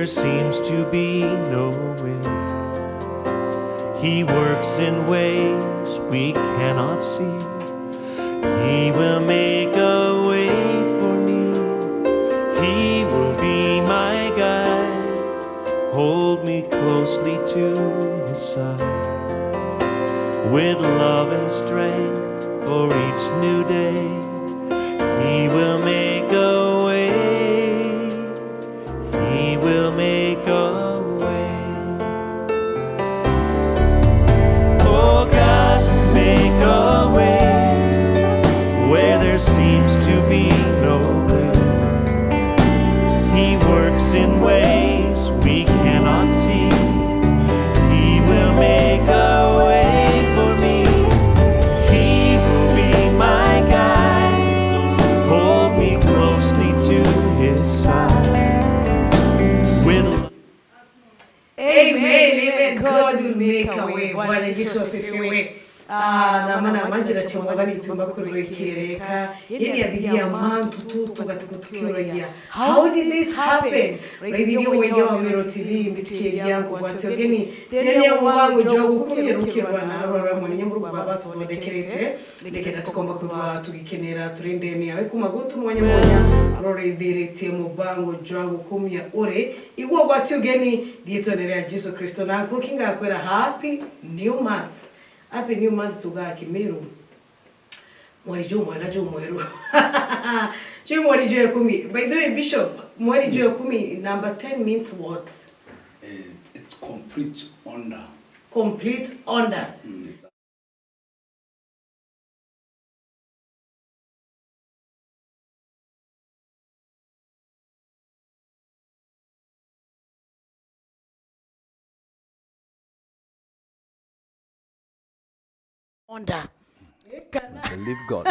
there seems to be no way. He works in ways we cannot see. He will make a way for me. He will be my guide. Hold me closely to his side. With love and strength for each new day, he will make a way. He will make a way. Oh God, make a way where there seems to be no way. He works in ways we cannot see. He will make a way for me. He will be my guide. Hold me closely to his side. With Amen, amen. God will make a way. Bwana Yesu asifiwe. Ah, na mana manjira chimwadhani tumba kurekireka yeni yathigia mantu tu tugatikutukiuragia. How did it happen? Radio wenye wa Mero TV mbitikiria ngwatogeni nene wangu jogu kumye rukirwa na rora mwenye muru baba tuthondekerete ndeketa tukomba kwithwa tugikenera turindeni yawe kuma gutu mwanya mwanya rorethiretie mubango jwagu kumya uri igwo gwatiugeni ndietwenerea Jesu Kristo na nkurukinga kwira happy new month. Happy new month tugaa Kimiru. Mweri juu mwega juu mweru. Juu mweri juu ya 10. By the way, Bishop, mweri juu ya 10, number 10 means what? It's complete honor. Complete honor. Honor. Believe God.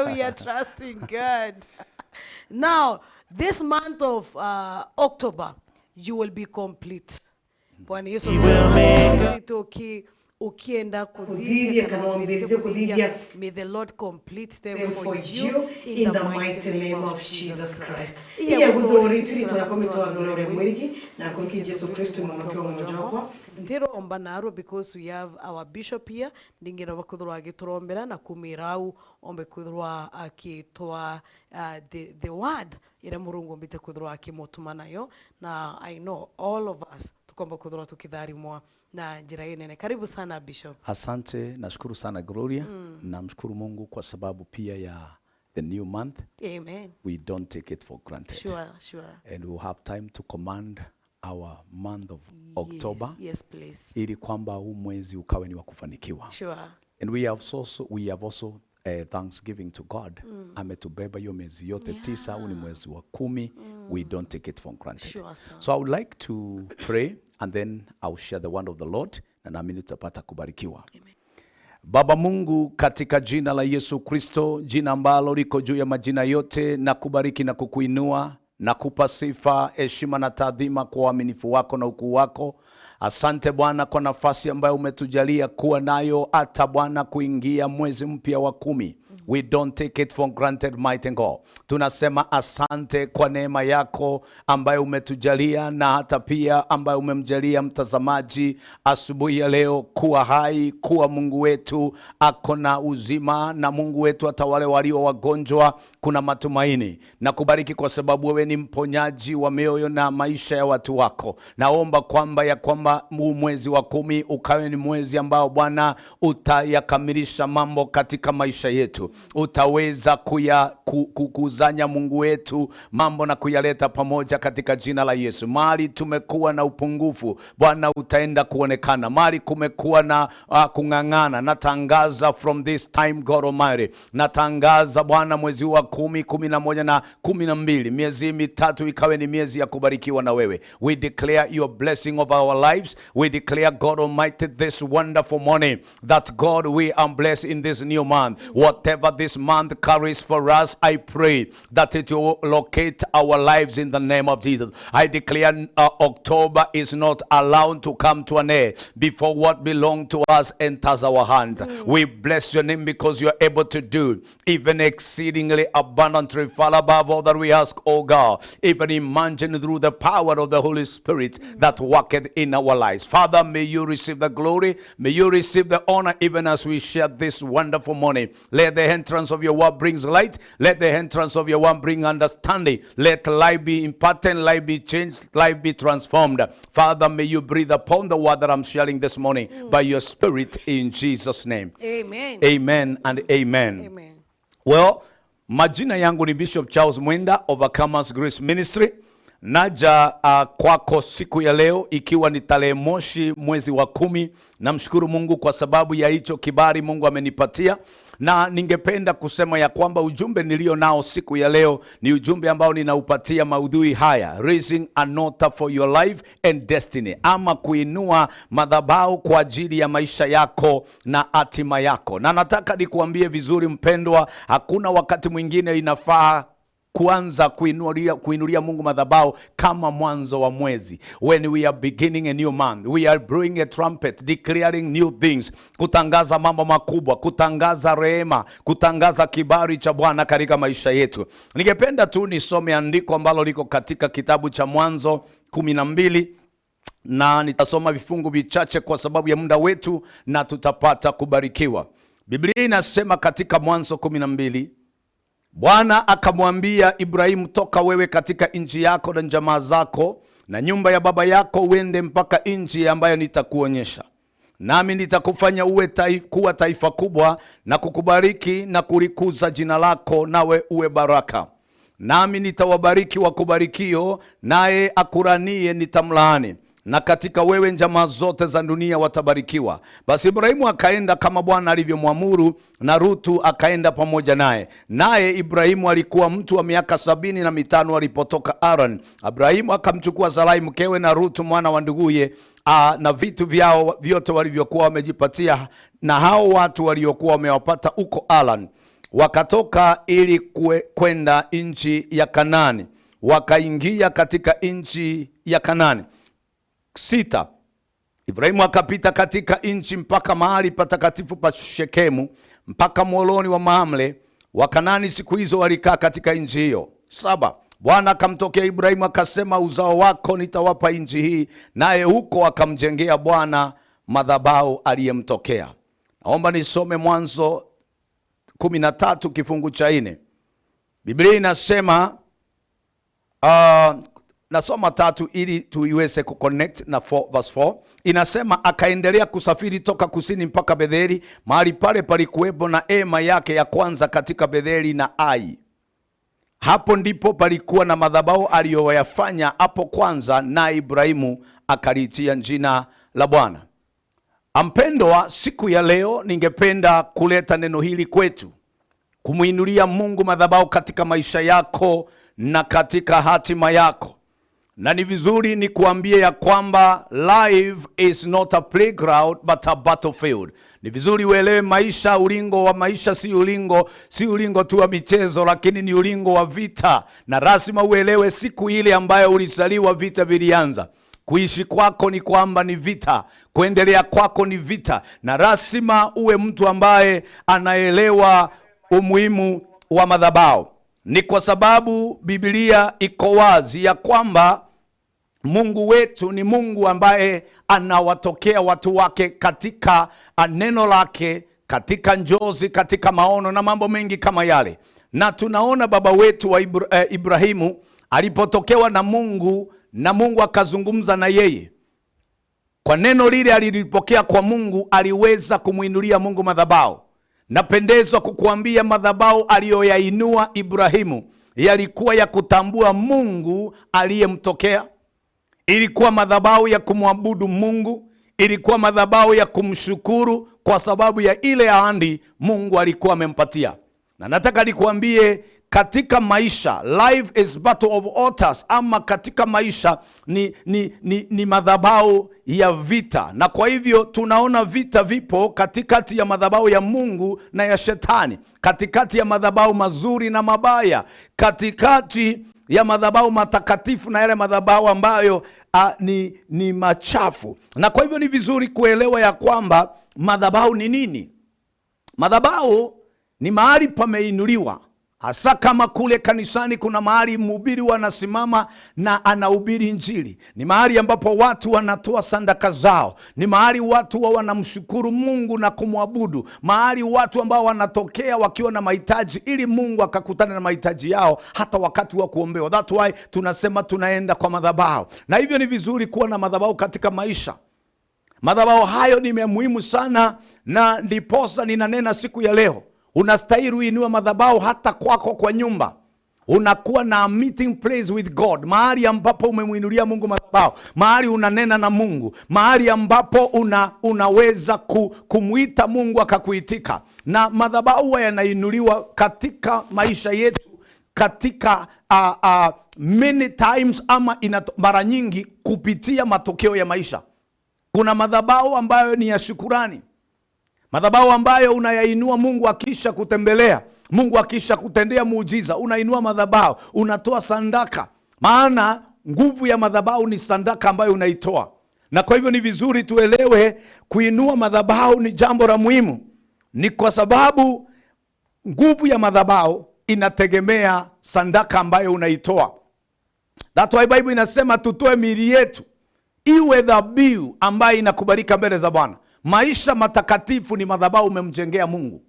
We are trusting God. Now, this month of October, you will be complete. Bwana Yesu He will make asifiwe. Ukienda Kuthiria kana wambiririe kuthiria. May the Lord complete them Them for for you you in the mighty name of Jesus Christ. Iya Iya guthuri guthuri turi turakomitoa glory mwirigi na kuruki Jesu Kristo mwanake wa mmoja wakwa. Ndiromba narwo because we have our bishop here ndingira bakwithirwa agiturombera na kumirau ombe kwithirwa akitwa the word ira Murungu ombite kwithirwa akimutuma nayo, na I know all of us tukomba kwithirwa tukitharimwa na njira inene. Karibu sana Bishop. Asante, nashukuru sana Gloria. Namshukuru Mungu kwa sababu pia ya the new month. Amen. We don't take it for granted. Sure, sure. And we'll have time to command our month of October. Yes, yes please. Ili kwamba huu mwezi ukawe ni wa kufanikiwa. Sure. And we have also thanksgiving to God. Ametubeba hiyo miezi yote 9, huu ni mwezi wa 10. We don't take it for granted. Sure, sir. So I would like to pray and then I'll share the word of the Lord na naamini tutapata kubarikiwa. Amen. Baba Mungu, katika jina la Yesu Kristo, jina ambalo liko juu ya majina yote, na kubariki na kukuinua na kupa sifa, heshima na taadhima kwa uaminifu wako na ukuu wako. Asante Bwana kwa nafasi ambayo umetujalia kuwa nayo hata Bwana kuingia mwezi mpya wa 10. We don't take it for granted, mighty God. Tunasema asante kwa neema yako ambayo umetujalia na hata pia ambayo umemjalia mtazamaji asubuhi ya leo kuwa hai, kuwa Mungu wetu ako na uzima, na Mungu wetu hata wale walio wagonjwa kuna matumaini. Na kubariki kwa sababu wewe ni mponyaji wa mioyo na maisha ya watu wako. Naomba kwamba ya kwamba huu mwezi wa 10 ukawe ni mwezi ambao Bwana utayakamilisha mambo katika maisha yetu. Utaweza kuzanya Mungu wetu mambo na kuyaleta pamoja katika jina la Yesu. Mali tumekuwa na upungufu, Bwana utaenda kuonekana. Mali kumekuwa na kung'ang'ana, natangaza from this time God Almighty, natangaza Bwana mwezi wa 10, 11 na 12, miezi mitatu ikawe ni miezi ya kubarikiwa na wewe. We declare your blessing over our lives. We declare God Almighty this wonderful morning that God, we are blessed in this new month. Whatever Whatever this month carries for us, I pray that it will locate our lives in the name of Jesus. I declare October is not allowed to come to an end before what belongs to us enters our hands. We bless your name because you are able to do even exceedingly abundantly far above all that we ask, O God, even imagine through the power of the Holy Spirit that worketh in our lives. Father, may you receive the glory, may you receive the honor, even as we share this wonderful morning. Let the entrance of your word brings light. Let the entrance of your word bring understanding. Let life be imparted, life be changed, life be transformed. Father, may you breathe upon the word that I'm sharing this morning by your Spirit in Jesus' name. Amen. Amen and amen. Amen. Well, majina yangu ni Bishop Charles Mwenda, Overcomers Grace Ministry. Naja kwako siku ya leo ikiwa ni tarehe mosi mwezi wa 10. Namshukuru Mungu kwa sababu ya hicho kibali Mungu amenipatia, na ningependa kusema ya kwamba ujumbe nilio nao siku ya leo ni ujumbe ambao ninaupatia maudhui haya: raising an altar for your life and destiny, ama kuinua madhabahu kwa ajili ya maisha yako na hatima yako. Na nataka nikuambie vizuri mpendwa, hakuna wakati mwingine inafaa kuanza kuinulia Mungu madhabahu kama mwanzo wa mwezi. When we are beginning a new month, we are blowing a trumpet, declaring new things, kutangaza mambo makubwa, kutangaza rehema, kutangaza kibali cha Bwana katika maisha yetu. Ningependa tu nisome andiko ambalo liko katika kitabu cha Mwanzo 12, na nitasoma vifungu vichache kwa sababu ya muda wetu na tutapata kubarikiwa. Biblia inasema katika Mwanzo 12, Bwana akamwambia Ibrahimu, toka wewe katika nchi yako na jamaa zako na nyumba ya baba yako, uende mpaka nchi ambayo nitakuonyesha. Nami nitakufanya uwe kuwa taifa kubwa, na kukubariki na kulikuza jina lako, nawe uwe baraka. Nami nitawabariki wakubarikio, naye akuranie nitamlaani, na katika wewe jamaa zote za dunia watabarikiwa. Basi Ibrahimu akaenda kama Bwana alivyomwamuru, na Rutu akaenda pamoja naye. Naye Ibrahimu alikuwa mtu wa miaka 75 alipotoka Haran. Ibrahimu akamchukua Sarai mkewe na Rutu mwana wa nduguye, na vitu vyao vyote walivyokuwa wamejipatia na hao watu waliokuwa wamewapata huko Haran. Wakatoka ili kwenda nchi ya Kanani, wakaingia katika nchi ya Kanani. 6. Ibrahimu akapita katika nchi mpaka mahali patakatifu pa Shekemu, mpaka mwoloni wa Mamre. Wakanani siku hizo walikaa katika nchi hiyo. 7. Bwana akamtokea Ibrahimu akasema, uzao wako nitawapa nchi hii, naye huko akamjengea Bwana madhabahu aliyemtokea. Naomba nisome Mwanzo 13 kifungu cha 4. Biblia inasema, nasoma 3 ili tuiweze kuconnect na 4 verse 4. Inasema akaendelea kusafiri toka kusini mpaka Betheli, mahali pale palikuwepo na hema yake ya kwanza katika Betheli na Ai. Hapo ndipo palikuwa na madhabahu aliyoyafanya hapo kwanza, na Ibrahimu akaliitia jina la Bwana. Ampendwa, siku ya leo ningependa kuleta neno hili kwetu, kumuinulia Mungu madhabahu katika maisha yako na katika hatima yako. Na ni vizuri ni kuambie ya kwamba life is not a playground but a battlefield. Ni vizuri uelewe maisha, ulingo wa maisha si ulingo tu wa michezo, lakini ni ulingo wa vita. Na lazima uelewe siku ile ambayo ulizaliwa vita vilianza. Kuishi kwako ni kwamba ni vita, kuendelea kwako ni vita. Na lazima uwe mtu ambaye anaelewa umuhimu wa madhabahu. Ni kwa sababu Biblia iko wazi ya kwamba Mungu wetu ni Mungu ambaye anawatokea watu wake katika neno lake, katika njozi, katika maono na mambo mengi kama yale. Na tunaona baba wetu wa Ibrahimu alipotokewa na Mungu, na Mungu akazungumza na yeye. Kwa neno lile alilipokea kwa Mungu, aliweza kumuinulia Mungu madhabahu. Napendezwa kukuambia madhabahu aliyoyainua Ibrahimu yalikuwa ya kutambua Mungu aliyemtokea. Ilikuwa madhabahu ya kumwabudu Mungu, ilikuwa madhabahu ya kumshukuru kwa sababu ya ile ahadi Mungu alikuwa amempatia. Na nataka nikuambie, Katika maisha, life is battle of altars, ama katika maisha ni madhabahu ya vita. Na kwa hivyo tunaona vita vipo katikati ya madhabahu ya Mungu na ya shetani, katikati ya madhabahu mazuri na mabaya, katikati ya madhabahu matakatifu na yale madhabahu ambayo ni machafu. Na kwa hivyo ni vizuri kuelewa ya kwamba madhabahu ni nini. Madhabahu ni mahali pameinuliwa, hasa kama kule kanisani kuna mahali mhubiri wanasimama na anahubiri Injili. Ni mahali ambapo watu wanatoa sadaka zao. Ni mahali watu wanamshukuru Mungu na kumwabudu. Mahali watu ambao wanatokea wakiwa na mahitaji ili Mungu akakutana na mahitaji yao hata wakati wa kuombewa. That's why tunasema tunaenda kwa madhabahu. Na hivyo ni vizuri kuwa na madhabahu katika maisha. Madhabahu hayo ni muhimu sana, na ndiposa ninanena siku ya leo. Unastahili uinue madhabahu hata kwako kwa nyumba. Unakuwa na meeting place with God, mahali ambapo umemuinulia Mungu madhabahu, mahali unanena na Mungu, mahali ambapo unaweza kumuita Mungu akakuitika. Na madhabahu huwa yanainuliwa katika maisha yetu katika many times, ama mara nyingi kupitia matokeo ya maisha. Kuna madhabahu ambayo ni ya shukurani, madhabahu ambayo unayainua Mungu akisha kutembelea, Mungu akisha kutendea muujiza, unainua madhabahu, unatoa sadaka. Maana nguvu ya madhabahu ni sadaka ambayo unaitoa. Na kwa hivyo ni vizuri tuelewe kuinua madhabahu ni jambo la muhimu. Ni kwa sababu nguvu ya madhabahu inategemea sadaka ambayo unaitoa. That's why Bible inasema tutoe miili yetu iwe dhabihu ambayo inakubalika mbele za Bwana. Maisha matakatifu ni madhabahu umemjengea Mungu.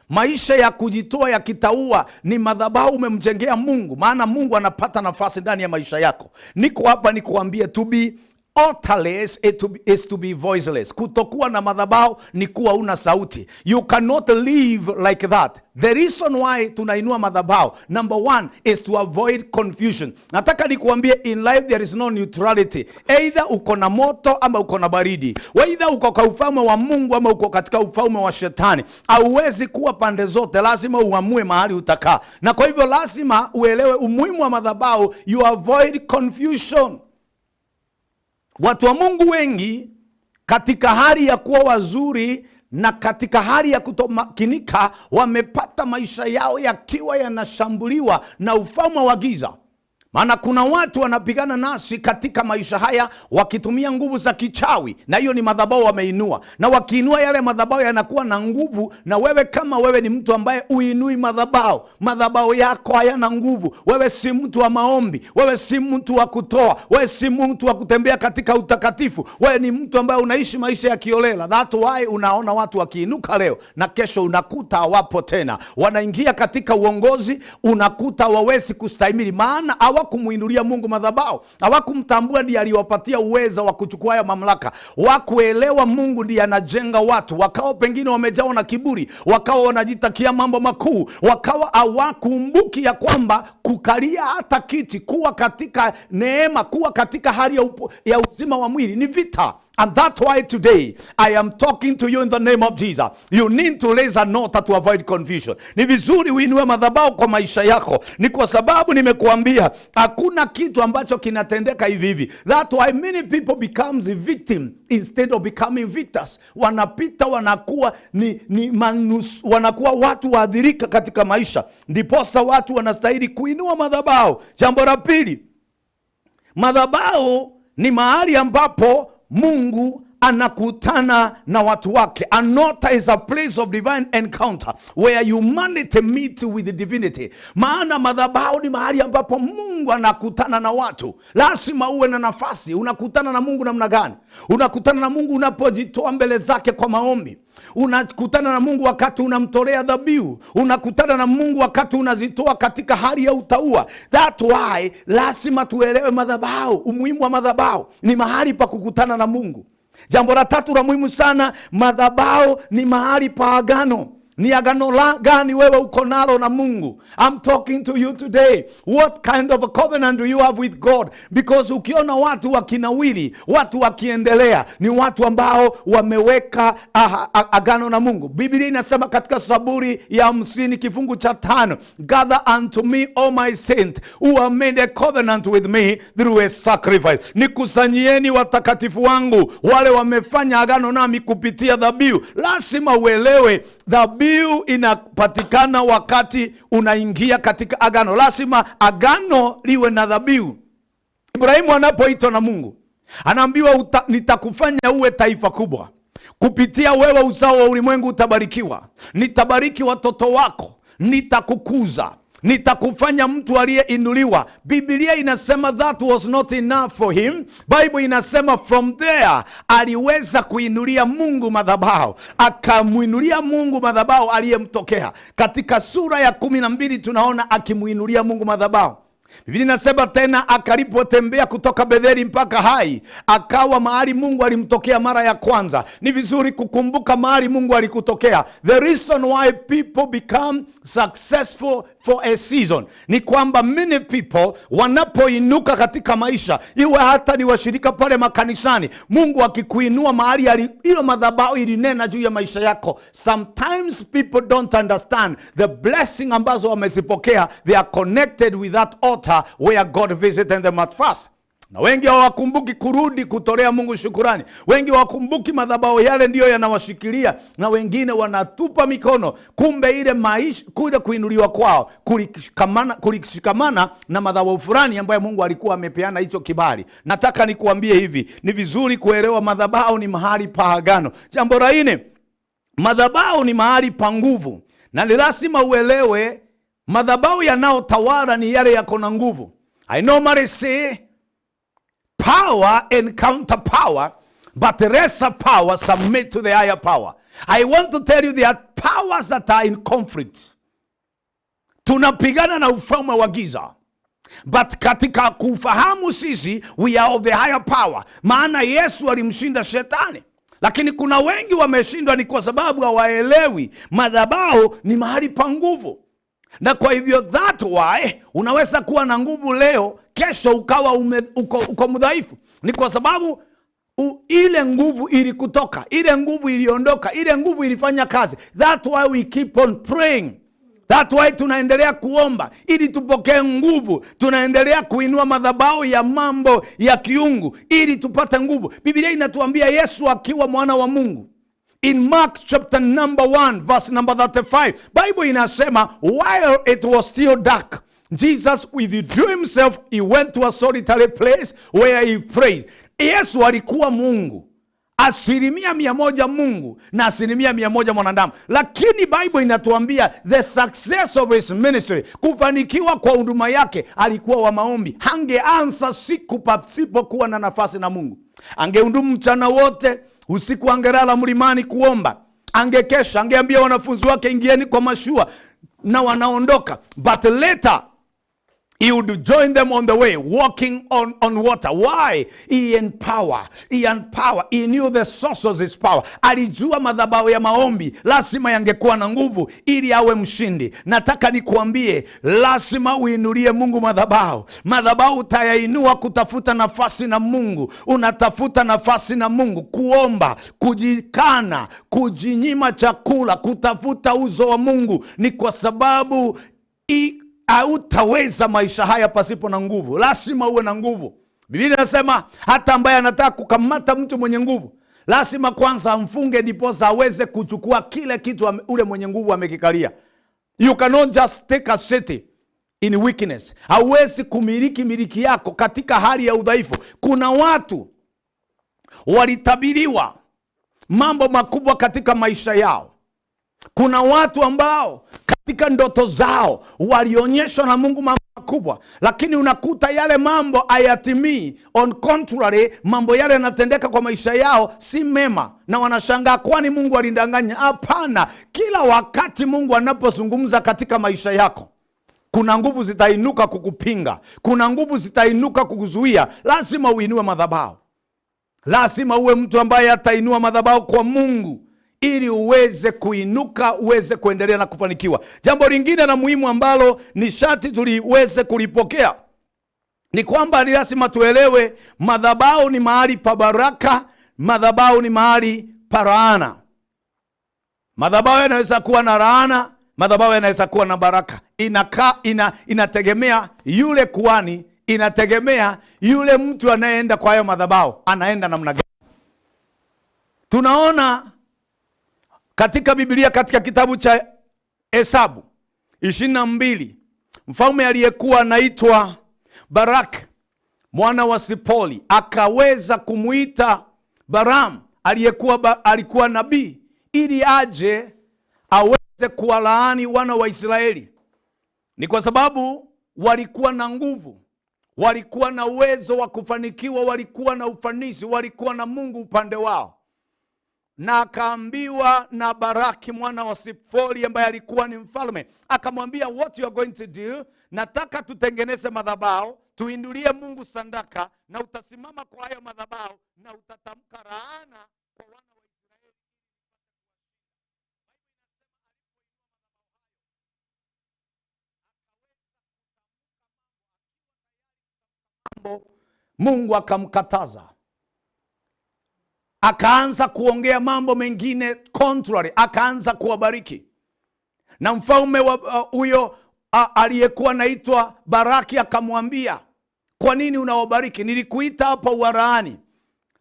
Maisha ya kujitoa ya kitaua ni madhabahu umemjengea Mungu, maana Mungu anapata nafasi ndani ya maisha yako. Niko hapa nikuambie, to be altarless is to be voiceless. Kutokuwa na madhabahu ni kuwa una sauti. You cannot live like that. The reason why tunainua madhabahu, number one, is to avoid confusion. Nataka nikuambie, in life there is no neutrality. Either uko na moto ama uko na baridi. Either uko kwa ufalme wa Mungu ama uko katika ufalme wa shetani. Hauwezi kuwa pande zote, lazima uamue mahali utakaa. Na kwa hivyo lazima uelewe umuhimu wa madhabahu, you avoid confusion. Watu wa Mungu wengi katika hali ya kuwa wazuri na katika hali ya kutomakinika wamepata maisha yao yakiwa yanashambuliwa na ufalme wa giza. Maana kuna watu wanapigana nasi katika maisha haya wakitumia nguvu za kichawi, na hiyo ni madhabahu wameinua. Na wakiinua yale madhabahu yanakuwa na nguvu, na wewe kama wewe ni mtu ambaye uinui madhabahu, madhabahu yako hayana nguvu. Wewe si mtu wa maombi, wewe si mtu wa kutoa, wewe si mtu wa kutembea katika utakatifu, wewe ni mtu ambaye unaishi maisha ya kiolela. That's why unaona watu wakiinuka leo na kesho unakuta hawapo tena. Wanaingia katika uongozi unakuta hawawezi kustahimili, maana hawakumuinulia Mungu madhabahu, hawakumtambua ndiye aliwapatia uwezo wa kuchukua haya mamlaka, wakuelewa Mungu ndiye anajenga watu. Wakawa pengine wamejawa na kiburi, wakawa wanajitakia mambo makuu, wakawa hawakumbuki ya kwamba kukalia hata kiti, kuwa katika neema, kuwa katika hali ya uzima wa mwili ni vita. And that's why today I am talking to you in the name of Jesus. You need to raise an altar to avoid confusion. Ni vizuri uinue madhabahu kwa maisha yako. Ni kwa sababu nimekuambia hakuna kitu ambacho kinatendeka hivi hivi. That's why many people becomes a victim instead of becoming victors. Wanapita wanakuwa wanakuwa watu waadhirika katika maisha. Ndiposa watu wanastahili kuinua madhabahu. Jambo la pili, madhabahu ni mahali ambapo Mungu anakutana na watu wake. An altar is a place of divine encounter where humanity meets with the divinity. Maana madhabahu ni mahali ambapo Mungu anakutana na watu. Lazima uwe na nafasi. Unakutana na Mungu namna gani? Unakutana na Mungu unapojitoa mbele zake kwa maombi. Unakutana na Mungu wakati unamtolea dhabihu. Unakutana na Mungu wakati unazitoa katika hali ya utaua. That's why lazima tuelewe madhabahu, umuhimu wa madhabahu ni mahali pa kukutana na Mungu. Jambo la tatu la muhimu sana, madhabahu ni mahali pa agano. Ni agano la gani wewe uko nalo na Mungu? I'm talking to you today. What kind of a covenant do you have with God? Because ukiona watu wakinawiri, watu wakiendelea, ni watu ambao wameweka agano na Mungu. Biblia inasema katika Zaburi ya 50 kifungu cha 5, gather unto me all my saints who have made a covenant with me through a sacrifice. Nikusanyieni watakatifu wangu wale wamefanya agano nami kupitia dhabihu. Lazima uelewe dhabihu inapatikana wakati unaingia katika agano. Lazima agano liwe na dhabihu. Ibrahimu anapoitwa na Mungu anaambiwa nitakufanya uwe taifa kubwa, kupitia wewe uzao wa ulimwengu utabarikiwa, nitabariki watoto wako, nitakukuza, nitakufanya mtu aliyeinuliwa. Biblia inasema that was not enough for him. Bible inasema from there aliweza kuinulia Mungu madhabahu, akamuinulia Mungu madhabahu aliyemtokea. Katika sura ya 12 tunaona akimuinulia Mungu madhabahu. Biblia inasema tena akalipotembea kutoka Betheli mpaka Hai, akawa mahali Mungu alimtokea mara ya kwanza. Ni vizuri kukumbuka mahali Mungu alikutokea. The reason why people become successful for a season ni kwamba many people wanapoinuka katika maisha, iwe hata ni washirika pale makanisani, Mungu akikuinua mahali hilo madhabahu ilinena juu ya maisha yako. Sometimes people don't understand the blessing ambazo wamezipokea. They are connected with that altar where God visited them at first. Na wengi hawakumbuki kurudi kutolea Mungu shukurani. Wengi hawakumbuki madhabahu yale ndiyo yanawashikilia, na wengine wanatupa mikono. Kumbe ile maisha kule kuinuliwa kwao kulishikamana na madhabahu fulani ambayo Mungu alikuwa amepeana hicho kibali. Nataka nikuambie hivi, ni vizuri kuelewa madhabahu ni mahali pa agano. Jambo la nne, madhabahu ni mahali pa nguvu. Na ni lazima uelewe madhabahu yanayotawala ni yale yako na nguvu. I normally say power encounter power, but the lesser power submit to the higher power. I want to tell you there are powers that are in conflict. Tunapigana na ufalme wa giza, but katika kufahamu sisi we are of the higher power. Maana Yesu alimshinda shetani. Lakini kuna wengi wameshindwa ni kwa sababu hawaelewi madhabahu ni mahali pa nguvu. Na kwa hivyo that why unaweza kuwa na nguvu leo, kesho ukawa uko mdhaifu. Ni kwa sababu ile nguvu ilikutoka, ile nguvu iliondoka, ile nguvu ilifanya kazi. That why we keep on praying. That why tunaendelea kuomba ili tupokee nguvu. Tunaendelea kuinua madhabahu ya mambo ya kiungu ili tupate nguvu. Biblia inatuambia Yesu akiwa mwana wa Mungu, in Mark chapter number 1 verse number 35, Bible inasema while it was still dark, Jesus withdrew himself, he went to a solitary place where he prayed. Yesu alikuwa Mungu, 100% Mungu na 100% mwanadamu. Lakini Bible inatuambia the success of his ministry, kufanikiwa kwa huduma yake, alikuwa wa maombi. Hangeanza siku pasipokuwa na nafasi na Mungu. Angehudumu mchana wote, usiku angelala mlimani kuomba. Angekesha, angeambia wanafunzi wake ingieni kwa mashua, na wanaondoka. But later he would join them on the way, walking on water. Why? He empower. He empower. He knew the source of his power. Alijua madhabahu ya maombi lazima yangekuwa na nguvu ili awe mshindi. Nataka nikuambie, lazima uinulie Mungu madhabahu. Madhabahu utayainua kutafuta nafasi na Mungu. Unatafuta nafasi na Mungu, kuomba, kujikana, kujinyima chakula, kutafuta uso wa Mungu. Ni kwa sababu hautaweza maisha haya pasipo na nguvu. Lazima uwe na nguvu. Biblia inasema hata ambaye anataka kukamata mtu mwenye nguvu, lazima kwanza amfunge ndiposa aweze kuchukua kile kitu ule mwenye nguvu amekikalia. You cannot just take a city in weakness. Hauwezi kumiliki miliki yako katika hali ya udhaifu. Kuna watu walitabiriwa mambo makubwa katika maisha yao. Kuna watu ambao katika ndoto zao walionyeshwa na Mungu mambo makubwa, lakini unakuta yale mambo hayatimii. On contrary, mambo yale yanatendeka kwa maisha yao si mema, na wanashangaa kwani Mungu alindanganya? Hapana. Kila wakati Mungu anapozungumza katika maisha yako, kuna nguvu zitainuka kukupinga, kuna nguvu zitainuka kukuzuia. Lazima uinue madhabahu. Lazima uwe mtu ambaye atainua madhabahu kwa Mungu ili uweze kuinuka, uweze kuendelea na kufanikiwa. Jambo lingine la muhimu ambalo ni sharti tuliweze kulipokea ni kwamba ni lazima tuelewe madhabahu ni mahali pa baraka, madhabahu ni mahali pa laana. Madhabahu yanaweza kuwa na laana, madhabahu yanaweza kuwa na baraka. Inategemea yule kuhani, inategemea yule mtu anayeenda kwa hayo madhabahu anaenda namna gani. Tunaona katika Biblia, katika kitabu cha Hesabu 22, mfalme aliyekuwa anaitwa Barak mwana wa Sipoli akaweza kumuita Balaam aliyekuwa alikuwa nabii ili aje aweze kuwalaani wana wa Israeli. Ni kwa sababu walikuwa na nguvu, walikuwa na uwezo wa kufanikiwa, walikuwa na ufanisi, walikuwa na Mungu upande wao. Na akaambiwa na Baraki mwana wa Sipori ambaye alikuwa ni mfalme, akamwambia, what you are going to do, nataka tutengeneze madhabahu, tuindulie Mungu sandaka, na utasimama kwa hayo madhabahu na utatamka laana kwa wana wa Israeli. Mungu akamkataza, akaanza kuongea mambo mengine contrary, akaanza kuwabariki. Na mfalme huyo aliyekuwa anaitwa Baraki akamwambia, kwa nini unawabariki? Nilikuita hapa uwalaani,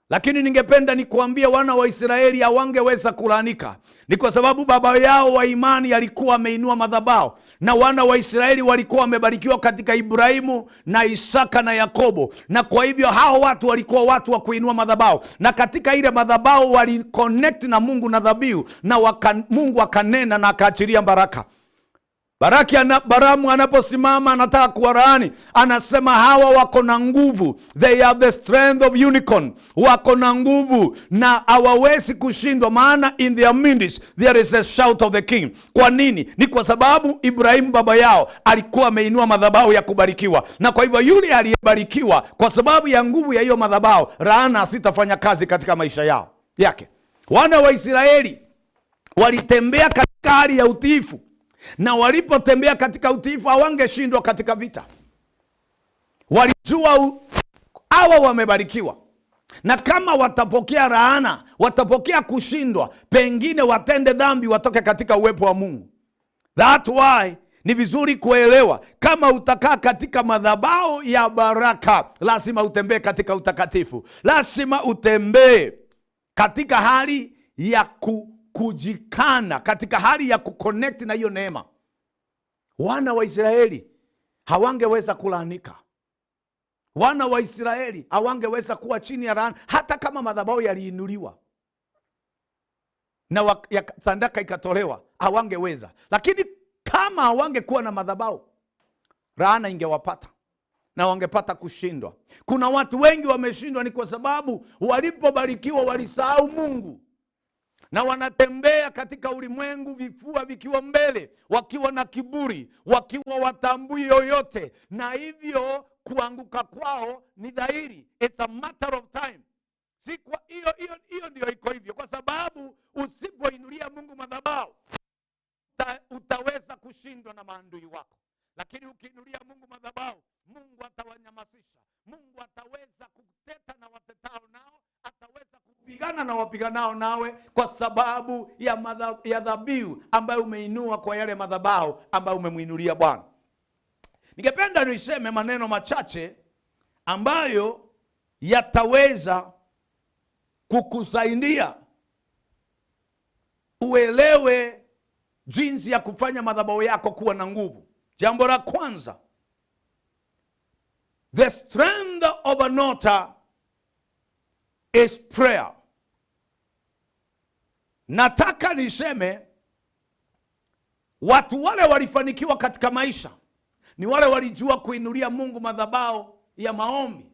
lakini ningependa nikuambie wana wa Israeli hawangeweza kulaanika. Ni kwa sababu baba yao wa imani alikuwa ameinua madhabahu, na wana wa Israeli walikuwa wamebarikiwa katika Ibrahimu na Isaka na Yakobo, na kwa hivyo hao watu walikuwa watu wa kuinua madhabahu, na katika ile madhabahu waliconnect na Mungu na dhabihu, na Mungu akanena na akaachilia baraka. Baramu anaposimama anataka kuwalaani, anasema hawa wako na nguvu, they have the strength of unicorn, wako na nguvu na hawawezi kushindwa, maana in their midst there is a shout of the king. Kwa nini? Ni kwa sababu Ibrahimu baba yao alikuwa ameinua madhabahu ya kubarikiwa, na kwa hivyo yule aliyebarikiwa kwa sababu ya nguvu ya hiyo madhabahu, laana asitafanya kazi katika maisha yao yake. Wana wa Israeli walitembea katika hali ya utiifu, na walipotembea katika utiifu hawangeshindwa katika vita. Walijua hawa wamebarikiwa, na kama watapokea laana, watapokea kushindwa, pengine watende dhambi, watoke katika uwepo wa Mungu. That's why ni vizuri kuelewa, kama utakaa katika madhabahu ya baraka, lazima utembee katika utakatifu, lazima utembee katika hali ya kujikana, katika hali ya kuconnect na hiyo neema. Wana wa Israeli hawangeweza kulaanika. Wana wa Israeli hawangeweza kuwa chini ya laana, hata kama madhabahu yaliinuliwa na sadaka ikatolewa, hawangeweza. Lakini kama hawangekuwa na madhabahu, laana ingewapata na wangepata kushindwa. Kuna watu wengi wameshindwa ni kwa sababu walipobarikiwa walisahau Mungu, na wanatembea katika ulimwengu vifua vikiwa mbele, wakiwa na kiburi, wakiwa watambui yoyote, na hivyo kuanguka kwao ni dhahiri. It's a matter of time. Si kwa hiyo hiyo hiyo ndio iko hivyo, kwa sababu usipoinulia Mungu madhabahu utaweza kushindwa na maadui wako, lakini ukiinulia Mungu madhabahu, Mungu atawanyamazisha. Mungu ataweza kuteta na watetao nao, ataweza kupigana na wapiganao nawe, kwa sababu ya dhabihu ambayo umeinua kwa yale madhabahu ambayo umemuinulia Bwana. Ningependa niseme maneno machache ambayo yataweza kukusaidia uelewe jinsi ya kufanya madhabahu yako kuwa na nguvu. Jambo la kwanza, the strength of an altar is prayer. Nataka niseme watu wale walifanikiwa katika maisha ni wale walijua kuinulia Mungu madhabahu ya maombi.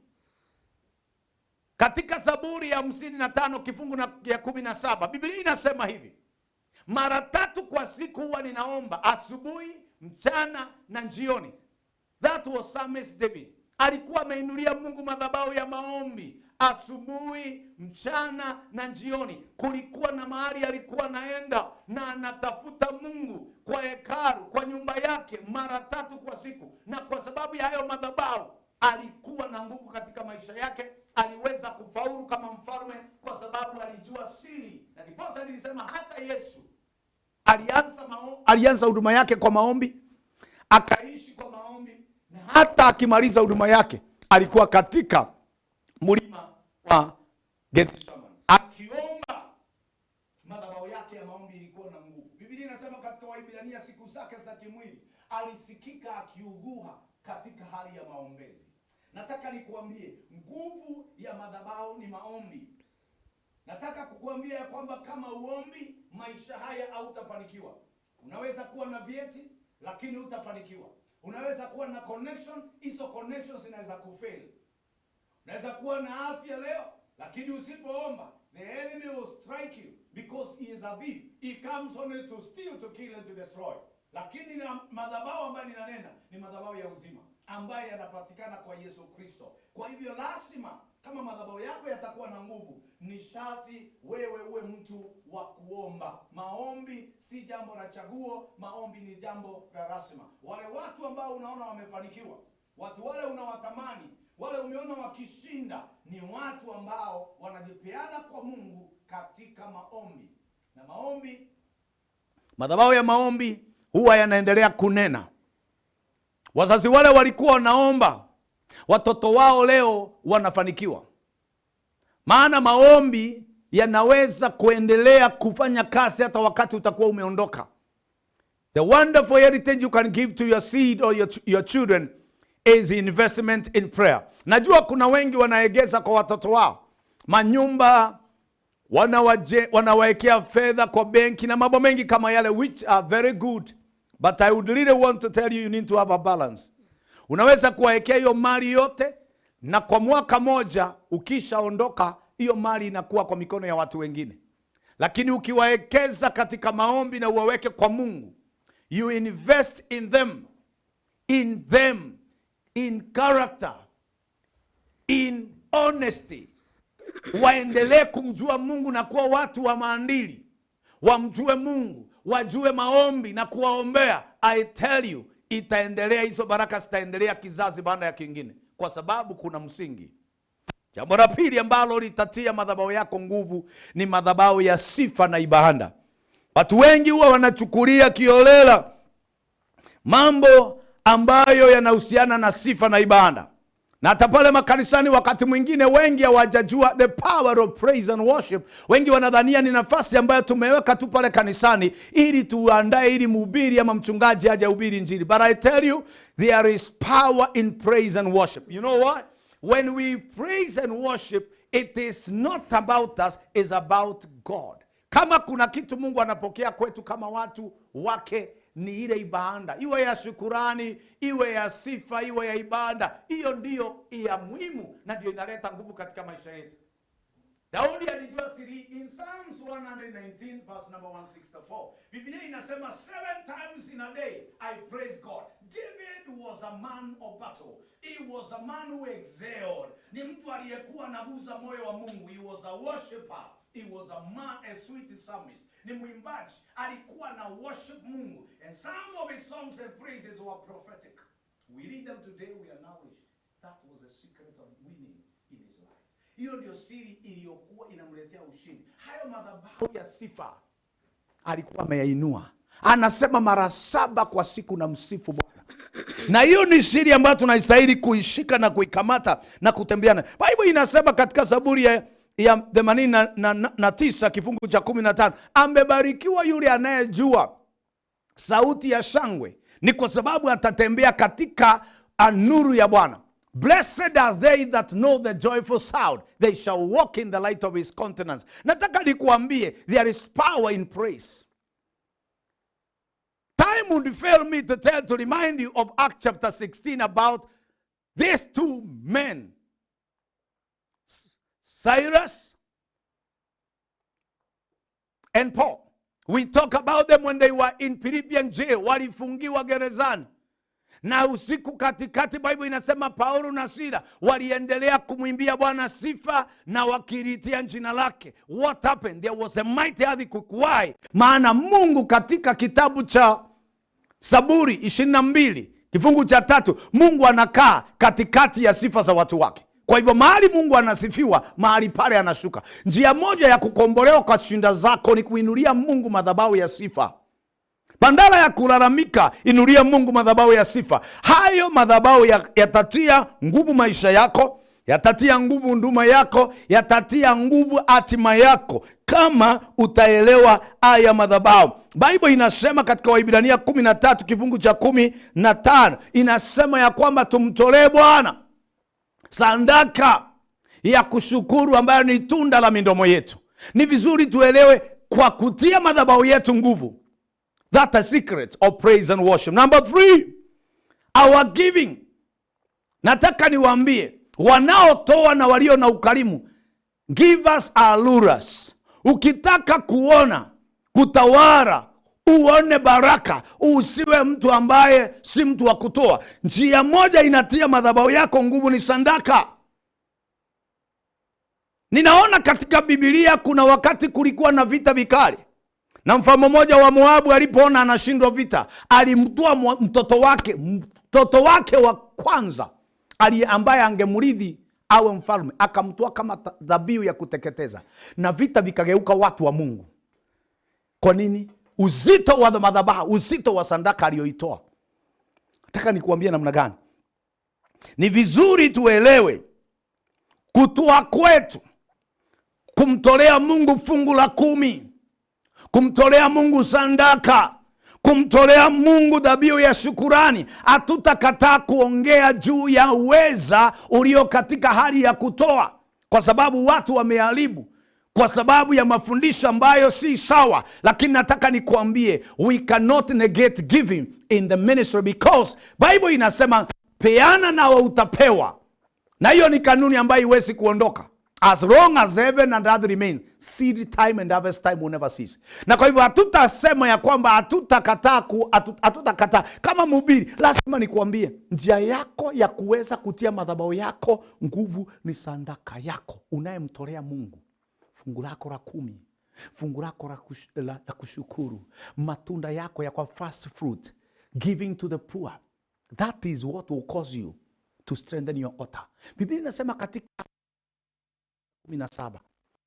Katika Zaburi ya 55 kifungu ya 17, Biblia inasema hivi: mara tatu kwa siku huwa ninaomba, asubuhi, mchana na jioni. That was Psalmist David. Alikuwa ameinulia Mungu madhabahu ya maombi. Asubuhi, mchana na jioni, kulikuwa na mahali alikuwa anaenda na anatafuta Mungu kwa hekalu, kwa nyumba yake mara tatu kwa siku. Na kwa sababu ya hayo madhabahu alikuwa na nguvu katika maisha yake, aliweza kufaulu kama mfalme kwa sababu alijua siri. Na ndiposa nilisema hata Yesu alianza huduma yake kwa maombi, akaishi kwa maombi, na hata akimaliza huduma yake alikuwa katika mlima wa Gethsemane akiomba. Madhabahu yake ya maombi ilikuwa na nguvu. Biblia inasema katika Waibrania, siku zake za kimwili alisikika akiugua katika hali ya maombezi. Nataka nikuambie, nguvu ya madhabahu ni maombi. Nataka kukuambia ya kwamba kama uombi, maisha haya hautafanikiwa. Unaweza kuwa na vyeti lakini hutafanikiwa. Unaweza kuwa na connection, hizo connections zinaweza kufail. Unaweza kuwa na afya leo, lakini usipoomba, the enemy will strike you because he is a thief. He comes only to steal, to kill and to destroy. Lakini na madhabahu ambayo ninanena ni madhabahu ya uzima ambayo yanapatikana kwa Yesu Kristo. Kwa hivyo lazima, kama madhabahu yako yatakuwa na nguvu, ni sharti wewe uwe mtu wa kuomba. Maombi si jambo la chaguo, maombi ni jambo la lazima. Wale watu ambao unaona wamefanikiwa, watu wale unawatamani, wale umeona wakishinda, ni watu ambao wanajipeana kwa Mungu katika maombi. Na maombi, madhabahu ya maombi huwa yanaendelea kunena. Wazazi wale walikuwa wanaomba, watoto wao leo wanafanikiwa. Maana maombi yanaweza kuendelea kufanya kazi hata wakati utakuwa umeondoka. The wonderful heritage you can give to your seed or your children is investment in prayer. Najua kuna wengi wanaegeza kwa watoto wao manyumba, wanawaekea fedha kwa benki na mambo mengi kama yale, which are very good, but I would really want to tell you, you need to have a balance. Unaweza kuwaekea hiyo mali yote, na kwa mwaka moja ukishaondoka, hiyo mali inakuwa kwa mikono ya watu wengine. Lakini ukiwaekeza katika maombi na uwaweke kwa Mungu, you invest in them, in them, in character, in honesty, waendelee kumjua Mungu na kuwa watu wa maadili, wamjue Mungu, wajue maombi na kuwaombea. I tell you, itaendelea, hizo baraka zitaendelea kizazi baada ya kingine, kwa sababu kuna msingi. Jambo la pili ambalo litatia madhabahu yako nguvu ni madhabahu ya sifa na ibada. Watu wengi huwa wanachukulia kiholela mambo ambayo yanahusiana na sifa na ibada, na hata pale makanisani wakati mwingine wengi hawajajua the power of praise and worship. Wengi wanadhania ni nafasi ambayo tumeweka tu pale kanisani ili tuandae, ili mhubiri ama mchungaji aje hubiri Injili. But I tell you, there is power in praise and worship. You know what? When we praise and worship, it is not about us, it's about God. Kama kuna kitu Mungu anapokea kwetu kama watu wake ni ile ibada, iwe ya shukurani, iwe ya sifa, iwe ya ibada. Hiyo ndiyo ya muhimu na ndio inaleta nguvu katika maisha yetu. Daudi alijua siri. In Psalms 119 verse number 164, Biblia inasema, "Seven times in a day I praise God." David was a man of battle. He was a man who excelled. Ni mtu aliyekuwa anaguza moyo wa Mungu. He was a worshipper. He was a man, a sweet psalmist. Ni mwimbaji, alikuwa na worship Mungu. And some of his songs and praises were prophetic. We read them today, we are nourished. That was the secret of winning in his life. Hiyo ndio siri iliyokuwa inamletea ushindi. Hayo madhabahu ya sifa alikuwa ameyainua. Anasema, "Mara saba kwa siku namsifu Bwana." Na hiyo ni siri ambayo tunastahili kuishika na kuikamata na kutembea nayo. Bible inasema katika Zaburi ya 89 kifungu cha 15, "Amebarikiwa yule anayejua sauti ya shangwe, ni kwa sababu atatembea katika nuru ya Bwana." "Blessed are they that know the joyful sound, they shall walk in the light of his countenance." Nataka nikuambie, there is power in praise. Time would fail me to remind you of Acts chapter 16 about these two men, Silas and Paul. We talk about them when they were in Philippian jail, walifungiwa gerezani. Na usiku katikati, Bible inasema Paulo na Sila waliendelea kumwimbia Bwana sifa na wakiliitia jina lake. What happened? There was a mighty earthquake. Why? Maana Mungu katika kitabu cha Zaburi 22 kifungu cha 3, Mungu anakaa katikati ya sifa za watu wake. Kwa hivyo mahali Mungu anasifiwa, mahali pale anashuka. Njia moja ya kukombolewa kwa shinda zako ni kuinulia Mungu madhabahu ya sifa. Badala ya kulalamika, inulia Mungu madhabahu ya sifa. Hayo madhabahu yatatia nguvu maisha yako, yatatia nguvu huduma yako, yatatia nguvu hatima yako, kama utaelewa haya madhabahu. Bible inasema katika Waibrania 13 kifungu cha 15, inasema ya kwamba tumtolee Bwana sadaka ya kushukuru ambayo ni tunda la midomo yetu. Ni vizuri tuelewe kwa kutia madhabahu yetu nguvu. That's a secret of praise and worship. Number 3, our giving. Nataka niwaambie wanaotoa na walio na ukarimu, givers are rulers. Ukitaka kuona kutawala, uone baraka, usiwe mtu ambaye si mtu wa kutoa. Njia moja inatia madhabahu yako nguvu ni sadaka. Ninaona katika Biblia kuna wakati kulikuwa na vita vikali, na mfalme mmoja wa Moabu alipoona anashindwa vita, alimtoa mtoto wake wa kwanza ambaye angemrithi awe mfalme, akamtoa kama dhabihu ya kuteketeza, na vita vikageuka watu wa Mungu. Kwa nini? Uzito wa madhabahu, uzito wa sadaka aliyoitoa. Nataka nikuambie namna gani ni vizuri tuelewe kutoa kwetu, kumtolea Mungu fungu la 10, kumtolea Mungu sadaka, kumtolea Mungu dhabihu ya shukurani. Hatutakataa kuongea juu ya uweza ulio katika hali ya kutoa, kwa sababu watu wameharibu kwa sababu ya mafundisho ambayo si sawa. Lakini nataka nikuambie, we cannot negate giving in the ministry, because Bible inasema peana nawe utapewa. Na hiyo ni kanuni ambayo haiwezi kuondoka. As long as heaven and earth remain, seed time and harvest time will never cease. Na kwa hivyo hatutasema ya kwamba hatutakataa. Kama mhubiri, lazima nikuambie, njia yako ya kuweza kutia madhabahu yako nguvu ni sadaka yako unayemtolea Mungu. Fungu lako la 10, fungu lako la kushukuru, matunda yako ya kwa first fruit, giving to the poor. That is what will cause you to strengthen your altar. Biblia inasema katika 17,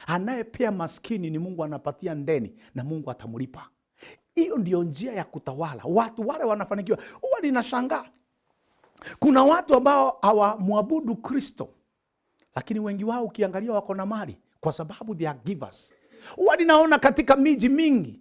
anayepea maskini ni Mungu anapatia ndeni na Mungu atamlipa. Hiyo ndio njia ya kutawala. Watu wale wanafanikiwa. Huwa ninashangaa, kuna watu ambao hawamwabudu Kristo, lakini wengi wao ukiangalia wako na mali, kwa sababu they are givers. Huwa ninaona katika miji mingi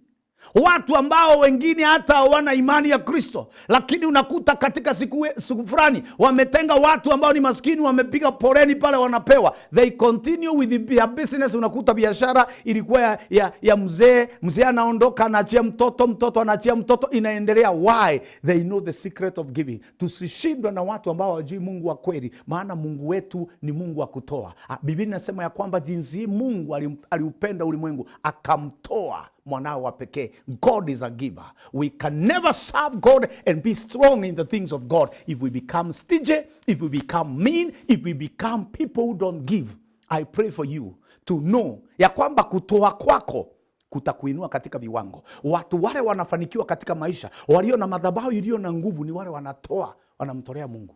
watu ambao wengine hata hawana imani ya Kristo, lakini unakuta katika siku fulani wametenga watu ambao ni maskini, wamepiga poleni pale, wanapewa. They continue with their business. Unakuta biashara ilikuwa ya mzee, mzee anaondoka anaachia mtoto, mtoto anaachia mtoto, inaendelea. Why? They know the secret of giving. Tusishindwe na watu ambao hawajui Mungu wa kweli, maana Mungu wetu ni Mungu wa kutoa. Biblia inasema ya kwamba jinsi Mungu aliupenda ulimwengu akamtoa mwanao wa pekee. God is a giver. We can never serve God and be strong in the things of God if we become stingy, if we become mean, if we become people who don't give. I pray for you to know ya kwamba kutoa kwako kutakuinua katika viwango. Watu wale wanafanikiwa katika maisha, walio na madhabahu iliyo na nguvu, ni wale wanatoa, wanamtolea Mungu.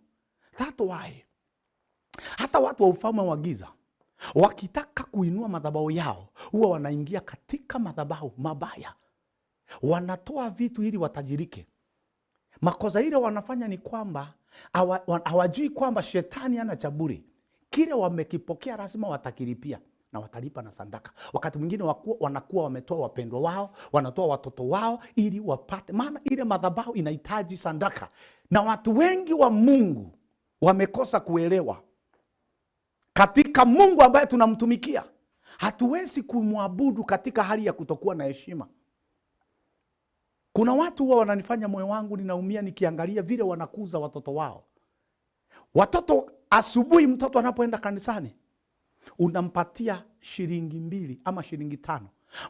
That's why hata watu wa ufalme wa giza wakitaka kuinua madhabahu yao huwa wanaingia katika madhabahu mabaya, wanatoa vitu ili watajirike. Makosa ile wanafanya ni kwamba hawajui kwamba shetani hana cha bure. Kile wamekipokea lazima watakilipia, na watalipa na sadaka. Wakati mwingine wanakuwa wametoa wapendwa wao, wanatoa watoto wao ili wapate, maana ile madhabahu inahitaji sadaka. Na watu wengi wa Mungu wamekosa kuelewa katika Mungu ambaye tunamtumikia hatuwezi kumwabudu katika hali ya kutokuwa na heshima. Kuna watu huwa wananifanya moyo wangu ninaumia nikiangalia vile wanakuza watoto wao. Watoto asubuhi, mtoto anapoenda kanisani unampatia shilingi 2 ama shilingi 5.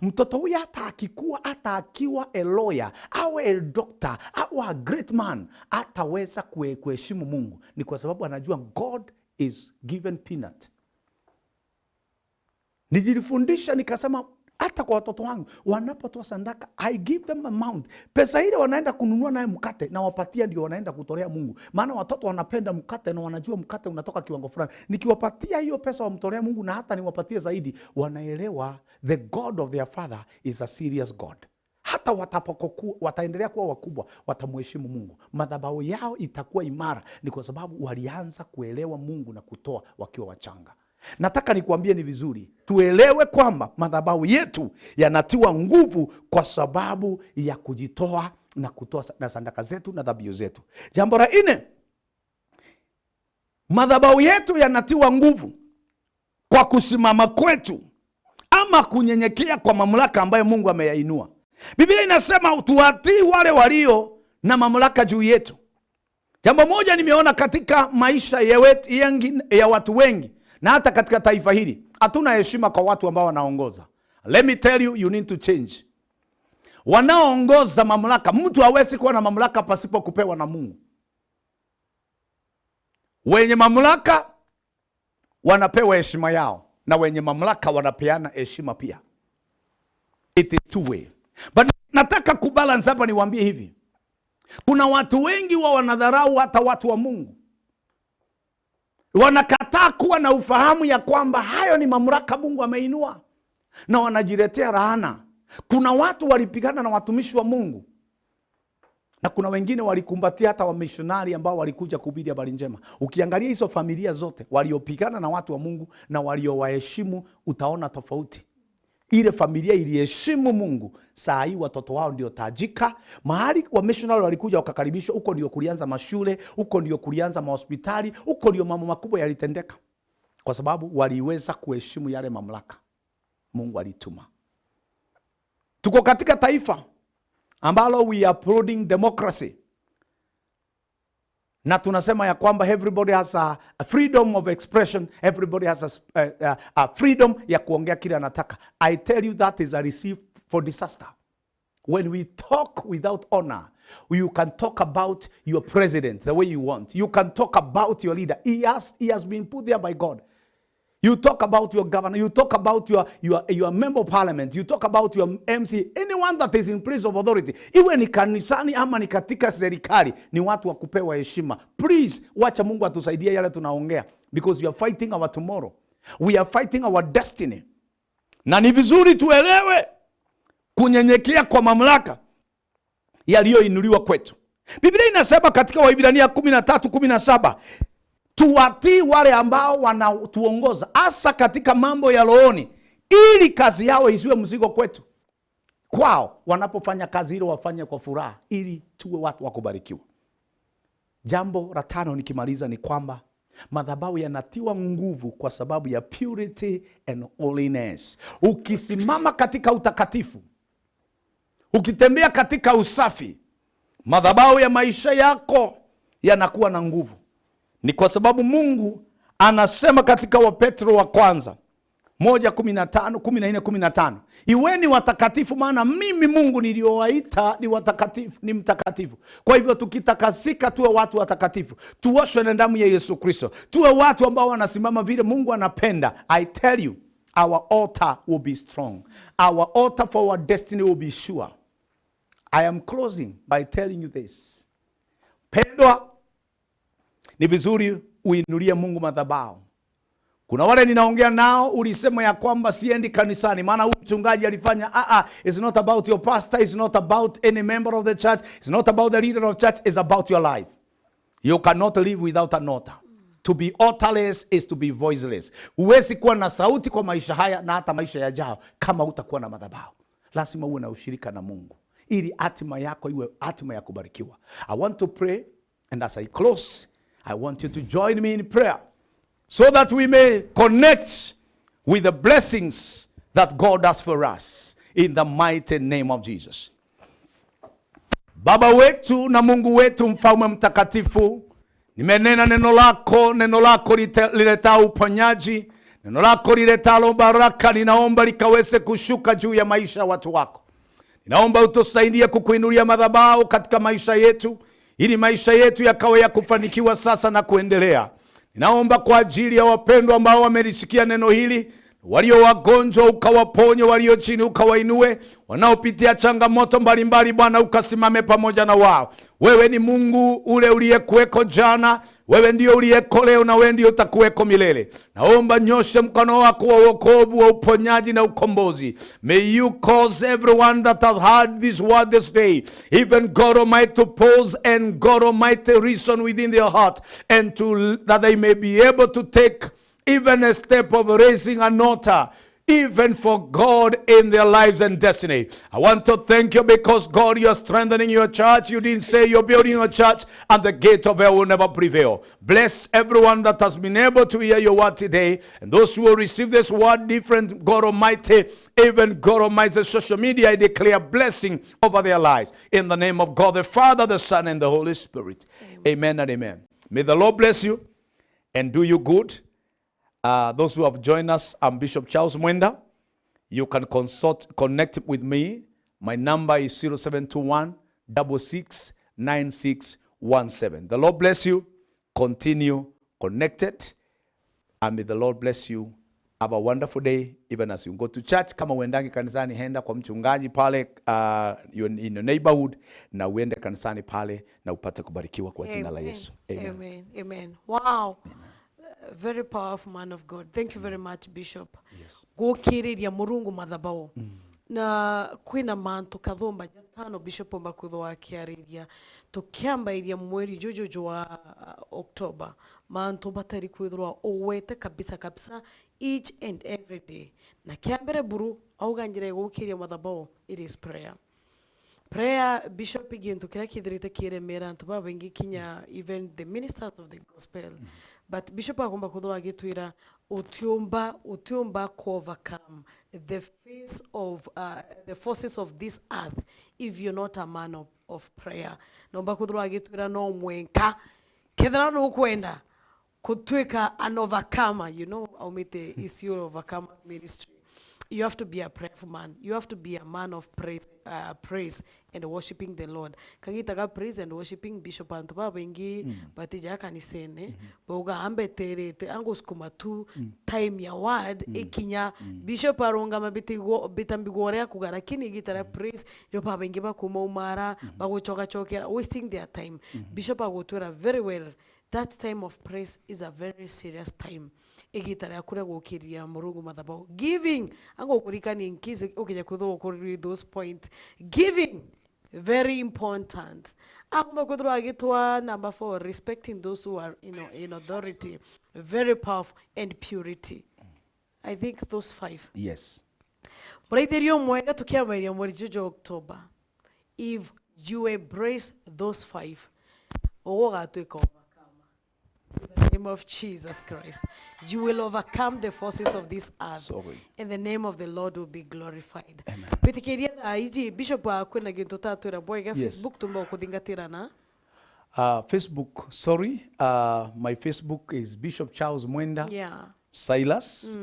Mtoto huyu hata akikuwa, hata akiwa a lawyer au a doctor au a great man, ataweza kuheshimu Mungu, ni kwa sababu anajua God is given peanut. Nijilifundisha nikasema, hata kwa watoto wangu wanapotoa sadaka, I give them amount. Pesa ile wanaenda kununua naye mkate na wapatia, ndio wanaenda kutolea Mungu, maana watoto wanapenda mkate na wanajua mkate unatoka kiwango fulani. Nikiwapatia hiyo pesa wamtolea Mungu, na hata niwapatie zaidi, wanaelewa the God of their father is a serious God. Hata watapokuwa wataendelea kuwa wakubwa, watamheshimu Mungu, madhabahu yao itakuwa imara, ni kwa sababu walianza kuelewa Mungu na kutoa wakiwa wachanga. Nataka nikuambie ni vizuri tuelewe kwamba madhabahu yetu yanatiwa nguvu kwa sababu ya kujitoa na kutoa na sadaka zetu na dhabihu zetu. Jambo la nne, madhabahu yetu yanatiwa nguvu kwa kusimama kwetu ama kunyenyekea kwa mamlaka ambayo Mungu ameyainua. Biblia inasema tuwatii wale walio na mamlaka juu yetu. Jambo moja nimeona katika maisha ya watu wengi na hata katika taifa hili, hatuna heshima kwa watu ambao wanaongoza. Let me tell you, you need to change. Wanaoongoza mamlaka, mtu hawezi kuwa na mamlaka pasipo kupewa na Mungu. Wenye mamlaka wanapewa heshima yao na wenye mamlaka wanapeana heshima pia. It is two way. But nataka kubalance hapa, niwaambie hivi. Kuna watu wengi wa wanadharau hata watu wa Mungu. Wanakataa kuwa na ufahamu ya kwamba hayo ni mamlaka Mungu ameinua, na wanajiletea laana. Kuna watu walipigana na watumishi wa Mungu, na kuna wengine walikumbatia hata wamishonari ambao walikuja kuhubiri habari njema. Ukiangalia hizo familia zote waliopigana na watu wa Mungu na waliowaheshimu, utaona tofauti. Ile familia iliheshimu Mungu, saa hii watoto wao ndio tajika. Mahali wa missionary walikuja wakakaribishwa, huko ndio kulianza mashule, huko ndio kulianza mahospitali, huko ndio mambo makubwa yalitendeka, kwa sababu waliweza kuheshimu yale mamlaka Mungu alituma. Tuko katika taifa ambalo we are promoting democracy, na tunasema ya kwamba everybody has a freedom of expression, everybody has a freedom ya kuongea kile anataka. I tell you, that is a recipe for disaster. When we talk without honor, you can talk about your president the way you want. You can talk about your leader. He has been put there by God. You talk about your governor, you talk about your member of parliament, you talk about your MC, anyone that is in place of authority. Iwe ni kanisani ama ni katika serikali, ni watu wa kupewa heshima. Please, wacha Mungu atusaidie yale tunaongea, because we are fighting our tomorrow. We are fighting our destiny. Na ni vizuri tuelewe kunyenyekea kwa mamlaka yaliyoinuliwa kwetu. Biblia inasema katika Waibrania 13:17, tuwatii wale ambao wanatuongoza hasa katika mambo ya rohoni, ili kazi yao isiwe mzigo kwetu. Kwao wanapofanya kazi hilo wafanye kwa furaha, ili tuwe watu wa kubarikiwa. Jambo la tano nikimaliza ni kwamba madhabahu yanatiwa nguvu kwa sababu ya purity and holiness. Ukisimama katika utakatifu, ukitembea katika usafi, madhabahu ya maisha yako yanakuwa na nguvu. Ni kwa sababu Mungu anasema katika Wapetro wa kwanza 1:15, 14:15, "Iweni watakatifu maana mimi Mungu niliowaita ni watakatifu, ni mtakatifu." Kwa hivyo tukitakasika tuwe watu watakatifu, tuoshwe na damu ya Yesu Kristo, tuwe watu ambao wanasimama vile Mungu anapenda. I tell you, our altar will be strong. Our altar for our destiny will be sure. I am closing by telling you this. Pendwa, ni vizuri uinulie Mungu madhabahu. Kuna wale ninaongea nao, ulisema ya kwamba siendi kanisani maana huyu mchungaji alifanya. Ah, ah, it's not about your pastor, it's not about any member of the church, it's not about the leader of church, it's about your life. You cannot live without an altar. To be altarless is to be voiceless. Huwezi kuwa na sauti kwa maisha haya na hata maisha yajayo kama utakuwa na madhabahu. Lazima uwe na ushirika na Mungu ili hatima yako iwe hatima ya kubarikiwa. I want to pray, and as I close, I want you to join me in prayer so that we may connect with the blessings that God has for us in the mighty name of Jesus. Baba wetu na Mungu wetu, mfalme mtakatifu, nimenena neno lako, neno lako liletao uponyaji. Neno lako liletalo baraka, ninaomba likaweze kushuka juu ya maisha ya watu wako. Ninaomba utusaidie kukuinulia madhabahu katika maisha yetu, ili maisha yetu yakawe ya kufanikiwa sasa na kuendelea. Ninaomba kwa ajili ya wapendwa ambao wamelisikia neno hili, walio wagonjwa ukawaponye, walio chini ukawainue, wanaopitia changamoto mbalimbali, Bwana ukasimame pamoja na wao. Wewe ni Mungu ule uliyekuweko jana, wewe ndio uliyeko leo na wewe ndio utakuweko milele. Naomba nyoshe mkono wako wa wokovu, wa uponyaji na ukombozi. May you cause everyone that have heard this word this day, even God Almighty, to pause and God Almighty reason within their heart, and to that they may be able to take even a step of raising an altar, even for God in their lives and destiny. I want to thank you because, God, you are strengthening your church. You didn't say you're building your church and the gate of hell will never prevail. Bless everyone that has been able to hear your word today, and those who will receive this word different, God Almighty, even God Almighty, social media, I declare blessing over their lives. In the name of God, the Father, the Son, and the Holy Spirit. Amen, amen and amen. May the Lord bless you and do you good. Those who have joined us, I'm Bishop Charles Mwenda. You can connect with me. My number is 0721 669617. The Lord bless you. Continue connected. And may the Lord bless you. Have a wonderful day even as you go to church. Kama uendangi kanisani, henda kwa mchungaji pale in your neighborhood, na uende kanisani pale na upate kubarikiwa kwa jina la Yesu. Amen. Amen. Amen. Wow. Very powerful man of God. Thank you very much, Bishop. Yes. Gukiriria Murungu mathabau na kwina mantu kathumba jatano Bishop omba kwithwo akiariria tukiambairia mweri jujuju wa October, mantu batari kwithirwa uwete kabisa kabisa each and every day. Na kiambere buru auga njira ya gukiria mathabau, it is prayer. Prayer, Bishop, gintu kiria kithirite kiremera antu babaingi, kinya even the ministers of the gospel. But Bishop akomba kwithirwa agitwira utiumba ku overcome the face of the forces of this earth if you're not a man of prayer. Nomba kwithirwa agitwira no mwenka kethira nukwenda kutwika an overcomer, aumite issue overcomers ministry, you have to be a prayerful man. You have to be a man of praise, praise and worshiping the Lord. Kagitaga praise and worshiping, Bishop, antu babaingi batija kanisene bauga ambeterete angusukuma tu time ya word ikinya Bishop arungama bitigo bitambigore kuga, lakini gitara praise yo babaingi bakuma umara bagucoka wasting their time. Bishop agutwira very well that time of praise is a very serious time, igita rĩa kũrĩa gũkĩria Mũrungu mathabahu. Giving, angũkũrikania in case ũkĩnya kwithwo ũkũrĩ those point, giving very important. Akumba kwithirwo agĩtwa number four, respecting those who are in authority, very powerful, and purity. I think those five. Yes. Mũraithĩrio mwega tũkĩambairia mweri jojo October. If you embrace those five, ũgũgatuĩka overcomer. In the name of Jesus Christ, you will overcome the forces of this earth. Sorry. And the name of the Lord will be glorified. Wĩtĩkĩria thaa iji, Bishop, kwĩna gĩntũ tatwĩra bwega? Yes. Facebook tumba ũkũthingatĩra. Facebook, sorry. My Facebook is Bishop Charles Mwenda Silas.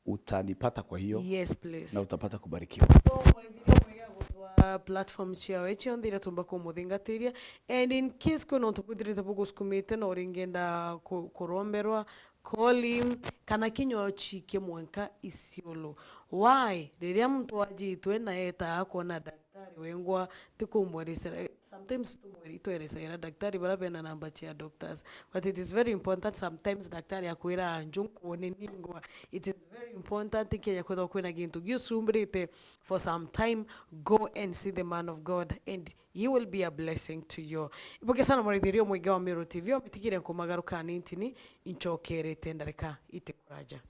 Utanipata kwa hiyo Yes, please. Na utapata kubarikiwa. So mũraithĩrio mwega gũtwa platform ciao cionthe iria tumba kũmũthingatĩria, and in case kwĩna ũntũ bwithirĩte bũgũsukumĩte na ũrĩngĩenda kũromberwa, call him kana kinya chike mwenka Isiolo. Why rĩrĩa mtu ajitwe na eta kuona daktari wengwa tikumweresera, sometimes tumweritweresera daktari bara bena namba chia doctors, but it is very important sometimes daktari akwira anju nkuone ningwa. It is very important kenya kwithwa kwina gintu giucumbrite for some time, go and see the man of God and he will be a blessing to you. Ibuke sana mwarithirio mwingi wa Miru TV omitigire nkumagarukani ntini inchokerete ndarika itikuraja.